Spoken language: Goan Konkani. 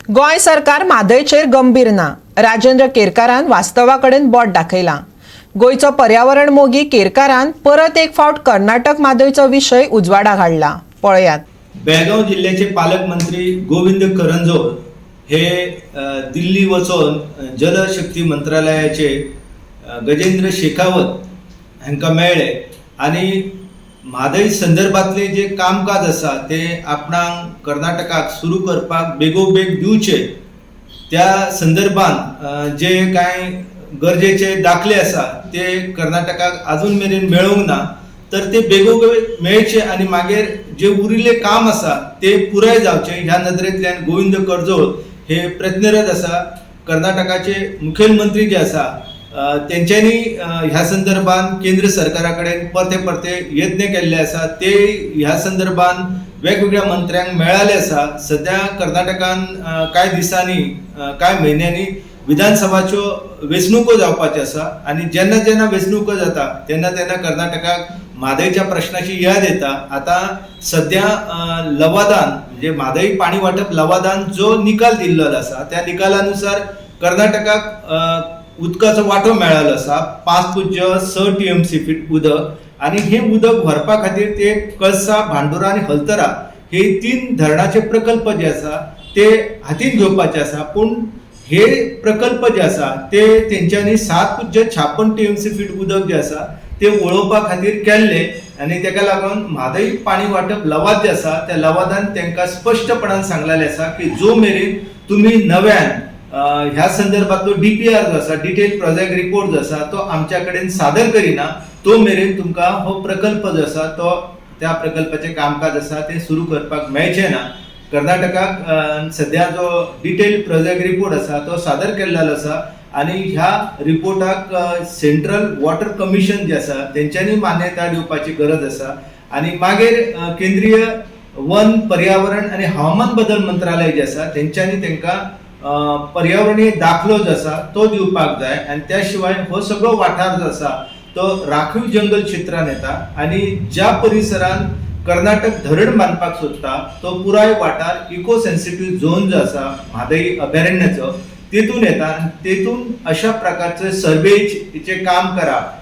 गोंय सरकार म्हादयचेर गंभीर ना. राजेंद्र केरकारान वास्तवा कडेन बोट दाखयलां. गोंयचो पर्यावरण मोगी केरकारान परत एक फावट कर्नाटक म्हादयचो विशय उजवाडाक हाडला. पळयात. बेळगांव जिल्ल्याचे पालकमंत्री गोविंद करंजोळ हे दिल्ली वचोन जलशक्ती मंत्रालयाचे गजेंद्र शेखावत हांकां मेळ्ळे आनी म्हादय संदर्भातले जे कामकाज आसा ते आपणाक कर्नाटकाक सुरू करपाक बेगोबेग दिवचे, त्या संदर्भात जे कांय गरजेचे दाखले आसा ते कर्नाटकाक अजून मेरेन मेळूंक ना, तर ते बेगोबेग मेळचे आनी मागीर जे उरिल्लें काम आसा ते पुराय जावचे, ह्या नदरेंतल्यान गोविंद करजोळ हे प्रयत्नरत आसा. कर्नाटकाचे मुखेलमंत्री जे आसा तेंच्यांनी ह्या संदर्भात केंद्र सरकारा कडेन परते परते यत्न केल्ले आसा. ते ह्या संदर्भात वेगवेगळ्या मंत्र्यांक मेळाले आसा. सध्या कर्नाटकान कांय दिसांनी, कांय म्हयन्यांनी विधानसभाच्यो वेंचणुको जावपाच्यो आसा आनी जेन्ना जेन्ना वेंचणुको जाता तेन्ना तेन्ना कर्नाटकाक म्हादयच्या प्रश्नाची याद येता. आतां सध्या लवादान, म्हणजे म्हादय पाणी वांटप लवादान जो निकाल दिल्लो आसा, त्या निकालानुसार कर्नाटकाक उदकाचो वांटो मेळ्ळो आसा, 5.6 टीएमसी फीट उदक. आनी हें उदक व्हरपा खातीर ते कळसा, भांडुरा आनी हलतरा हे तीन धरणाचे प्रकल्प जे आसा ते हातीन घेवपाचे आसा. पूण हे प्रकल्प जे आसा ते तेंच्यांनी 7.56 टीएमसी फीट उदक जे आसा ते वळोवपा खातीर केल्ले आनी तेका लागून म्हादय पाणी वांटप लवाद जे आसा त्या लवादान तांकां स्पश्टपणान सांगलेलें आसा की जो मेरेन तुमी नव्यान ह्या संदर्भातलो डीपीआर जो आसा, डिटेल प्रोजेक्ट रिपोर्ट जो आसा, तो आमच्या कडेन सादर करिना, तो मेरेन तुमकां हो प्रकल्प जो आसा तो, त्या प्रकल्पाचें कामकाज आसा तें सुरू करपाक मेळचें ना. कर्नाटकाक सध्या जो डिटेल प्रोजेक्ट रिपोर्ट आसा तो सादर केल्लो आसा आनी ह्या रिपोर्टाक सेंट्रल वॉटर कमिशन जे आसा तेंच्यांनी मान्यताय दिवपाची गरज आसा आनी मागीर केंद्रीय वन, पर्यावरण आनी हवामान बदल मंत्रालय जे आसा तेंच्यांनी तांकां पर्यावरणीय दाखलो जो आसा तो दिवपाक जाय. आनी त्या शिवाय हो सगळो वाठार जो आसा तो राखीव जंगल क्षेत्रान येता आनी ज्या परिसरान कर्नाटक धरण बांदपाक सोदता तो पुराय वाठार इको सेन्सिटीव झोन जो आसा म्हादय अभयारण्याचो, तेतून येता आनी तेतून अशा प्रकारचे सर्वेचे काम करप